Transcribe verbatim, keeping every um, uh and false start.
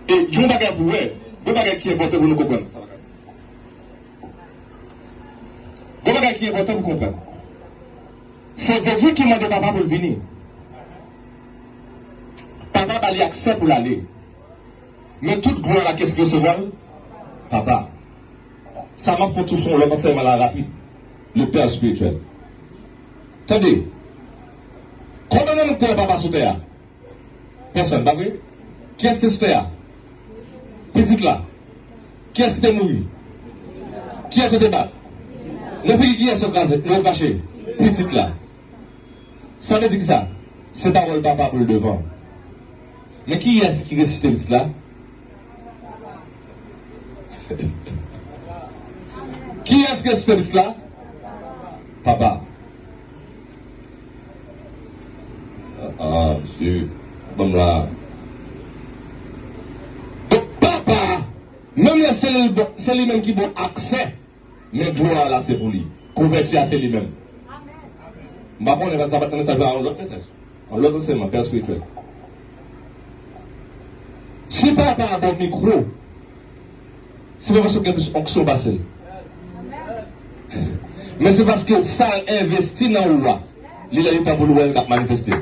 E yon bagay pou wè, yon bagay ki enpòtan pou nou konprann. Yon bagay ki enpòtan pou konprann. Se Jezi ki mande Papa pou l vini. Papa ba li aksè pou l ale. Men tout glwa la, kiyès ki resevwa l? Papa. Sa m ap fè tou sou yon lòt ansèyman la rapid. Le pè espirityèl. Tande. Konbyen nan nou k te wè papa sou tè a? Pèsonn, pa vre? Kiyès ki te sou tè a? Pitit la. Kiyès ki te mouri? Kiyès yo te bat? Nan figi kiyès yo kraze, yo krache? Pitit la. Sa vle di ki sa? Se pawòl papa pou l devan. Men kiyès ki resite pitit la? Kiyès ki resite pitit la? Papa. Ah, ah, mesye, ban m la. Donk, papa, menm lè se li, se li menm ki bon aksè, men glwa la se pou li. Kouvèti a se li menm. M pa konnen, sa pa t nan mesaj la, yon lòt mesaj. Yon lòt ansèyman, pè espirityèl. Si papa a ba w mikwo, se pa paske w gen plis onksyon pase l. Men se paske sa l envesti nan ou a, li lè li tan pou l wè l k ap manifeste.